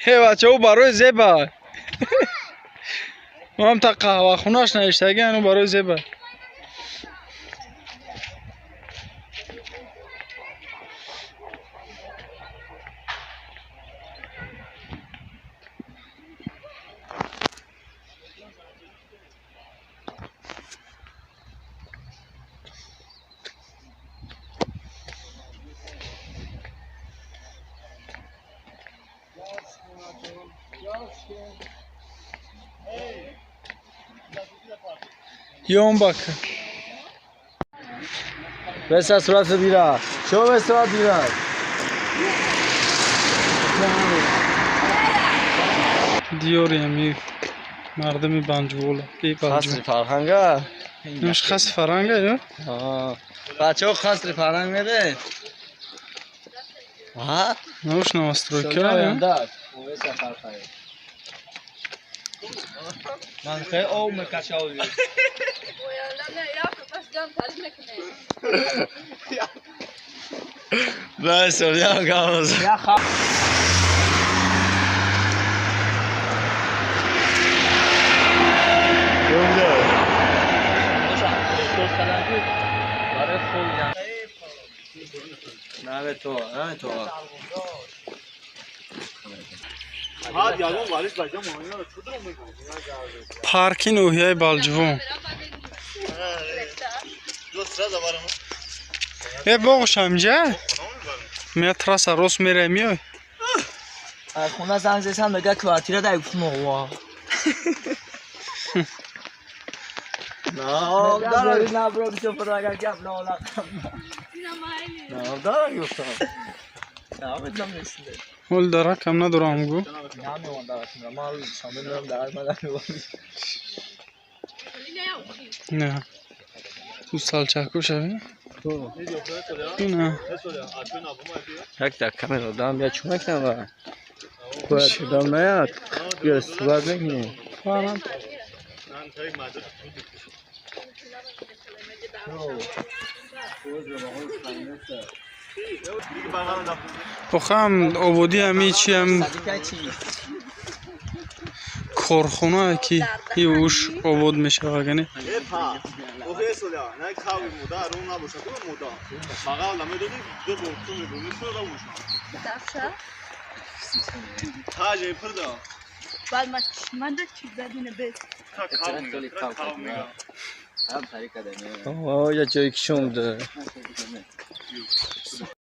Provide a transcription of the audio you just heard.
Э бача, ӯ барои зеба. Ман та қаҳвахонаш навиштаги, ану барои зеба. Yoğun bakın. Mesela suratı bira. Şu mesela bira. Diyor ya mardimi Banjvola. Kasri Farhanga. Nuş Kasri Farhanga ya. Ha. Бачо Kasri Farhang mede. Ha? Nuş новостройка ya. من خیلی آب میکشم. بس ya kalmaz. نه تو نه تو. Парки ноҳияи Балҷувон. Э боғш ҳамҷа? Мея трасса рост мерай миёй. Хона занг зесам мега квартира дай гуфтум ова. На, дара на бро бисё фотограф гап на ола. На, дара гуфтам. На, медонам нестиде. Ҳол даракам надорам гу. Намемон даракам. Ман шанбе мерам дарак ман намемон. Не. Ту салчаку шави? Не. Як дар камера дам я чӣ мекунам ва? Бояд дам наяд. Биё суҳбат мекунем. Фарам. Охам ободӣ ҳами чи ҳам корхона ки уш обод мешавад гане. О, я ҷое ки шумда.